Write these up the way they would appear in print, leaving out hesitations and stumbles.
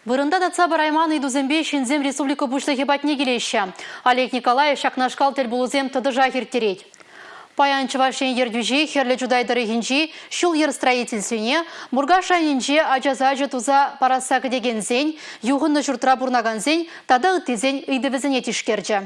Вырӑнта татса парайман ыйтусемпе ҫынсем республика Пуҫлӑхӗ патне килеҫҫӗ. Олег Николаев ҫакнашкал тӗлпулусем тӑтӑшах ирттерет. Паян Чӑваш Ен ертӳҫи Хӗрлӗ Чутай тӑрӑхӗнчи ҫул-йӗр строительствине Муркаш районӗнче ача сачӗ туса парасса кӗтекенсен, юхӑннӑ ҫуртра пурӑнакансен тата ыттисен ыйтӑвӗсене тишкерчӗ.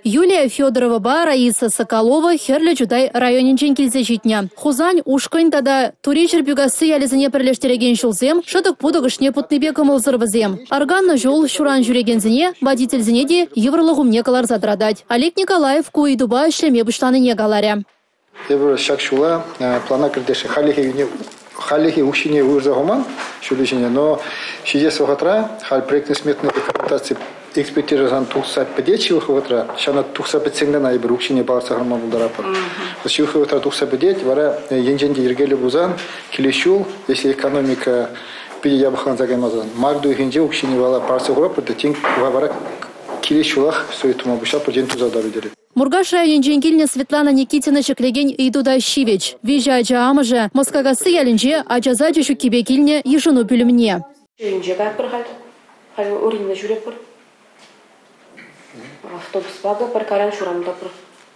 Юлия Федоровӑпа Раиса Соколова Хӗрлӗ Чутай районӗнчен килсе ҫитнӗ. Хусан, Ушкӑнь тата Тури Ҫӗрпӳкасси ялӗсене пӗрлештерекен ҫулсем шӑтӑк-путӑк ӑшне путнипе кӑмӑлсӑр вӗсем. Арканнӑ ҫул ҫуран ҫӳрекенсене, водительсене те йывӑрлӑх умне кӑларса тӑратать. Олег Николаев ку ыйтупа ӗҫлеме пуҫланине каларӗ. Эпир ҫак ҫула плана кӗртесшӗн. Хальлӗхе укҫине уйӑрса хуман ҫулӗ ҫине, но ҫитес вӑхӑтра халь проектно-сметная документаци экспертизӑран тухса пӗтет ҫывӑх вӑхӑтра. Ҫавна тухса пӗтсен кӑна эпир укҫине палӑртса хӑварма пултаратпӑр. Ҫывӑх вӑхӑтра тухса пӗтет, вара енчен те йӗркеллӗ пулсан килес ҫул, если экономика питӗ япӑхланса каймасан, март уйӑхӗнче укҫине вара парса хуратпӑр та тин вара килес ҫулах все тума пуҫлатпӑр, тен туса та пӗтерет. Муркаш районӗнчен килнӗ Светлана Никитина ҫӗклекен ыйту та ҫивӗч. Виҫӗ ача амӑшӗ Москакасси ялӗнче ача сачӗ ҫуккипе килнӗ йышӑну пӳлӗмне. Ҫийӗнче каятпӑр халь. Халь урине ҫӳретпӗр. Автобуспа та пӗр каран ҫуран та пур.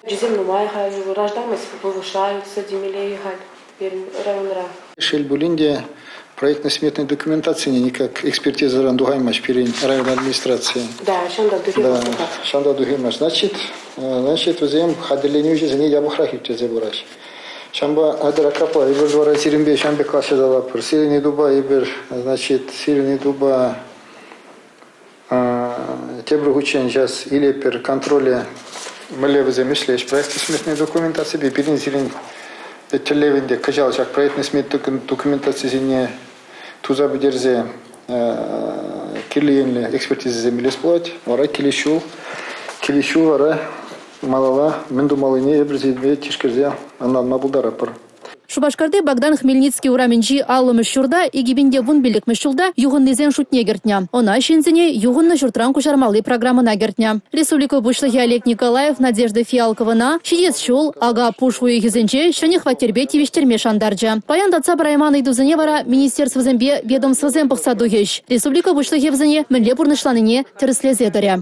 Ачисем нумай халь, рождаемость повышаются темелле халь пирӗн районра. Шел пулин те, проектно-сметной документацине никак экспертизӑран тухаймасть пирӗн район администрацийӗ. Да, ҫавӑнта тухаймасть. Да, ҫавӑнта тухаймасть. Значит, вӗсем хатӗрленӳ ӗҫӗсене япӑхрах ирттерсе пыраҫҫӗ. Ҫавӑнпа атьӑр капла эпир вара сирӗнпе ҫавӑн пек калаҫса калатпӑр. Сирӗн ыйтупа эпир, значит, сирӗн ыйтупа тепӗр хутчен сейчас илетпӗр контроле мӗнле вӗсем ӗҫлеҫ проектно-сметной документаципе пирӗн сирӗн тӗллев ӗнтӗ кӑҫал ҫак проектно-сметной документацисене туса пӗтерсе кирлӗ енлӗ экспертизӑсем илес пулать. Вара килес ҫул вара малалла мӗн тумаллине эпир сирӗнпе тишкерсе ӑнланма пултаратпӑр. Шупашкарти Богдан Хмельницкий урамӗнчи 50-мӗш ҫурта 2015-мӗш ҫулта юхӑннисен шутне кӗртнӗ. Ӑна ҫынсене юхӑннӑ ҫуртран куҫармалли программӑна кӗртнӗ. Республика Пуҫлӑхӗ Олег Николаев Надежда Фиалковӑна ҫитес ҫул ака-пуш уйӑхӗсенче ҫӗнӗ хваттерпе тивӗҫтерме шантарчӗ. Паян татса парайман ыйтусене вара министерствӑсемпе ведомствӑсем пӑхса тухӗҫ. Республика Пуҫлӑхӗ вӗсене мӗнле пурнӑҫланине тӗрӗслесе тӑрӗ.